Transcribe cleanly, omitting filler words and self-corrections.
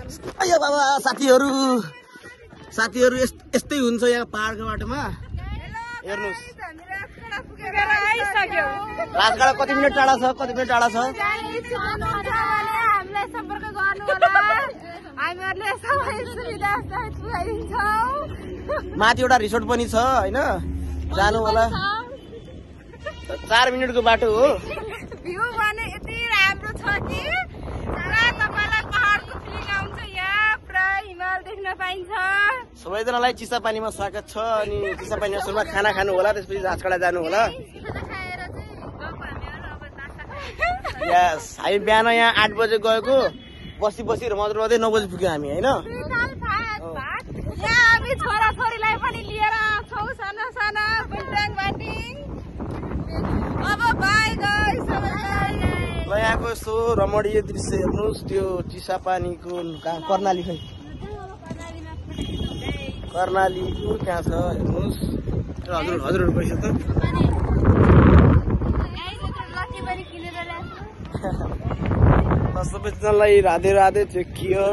अयो बाबा साथीहरु यस्तै हुन्छ यहाँ पहाडको बाटोमा हेर्नुस् राजगढा कति मिनेट टाढा छ हामीलाई सम्पर्क गर्नु होला हामीहरुले सबै सुविधा पुगाइदिन्छौँ माथि एउटा रिसोर्ट पनि छ हैन जानु होला 4 मिनेटको बाटो हो भ्यू भने यति राम्रो छ कि पुरा तपाईलाई पहाडको फिलिङ आउँछ यहाँ पुरा हिमाल देख्न पाइन्छ सबैजनालाई चिसापानीमा स्वागत छ अनि चिसापानीमा सुरुमा खाना खानु होला त्यसपछि राजगढा जानु होला यस हामी बिहान यहाँ 8 बजे गएको बसी रमाउँदै 9 बजे पुग्यो हामी हैन यहाँ हामी छोराछोरीलाई पनि लिएर छौ साना बुन्टाङ बाटिङ अब बाइ गाइस ल यहाँको यस्तो रमणीय दृश्य हेर्नुस् त्यो चिसापानीको कर्णाली खै कर्णालीको त्यहाँ छ हेर्नुस् हजुरहरु पैसा त सबैजनालाई राधे टेक केयर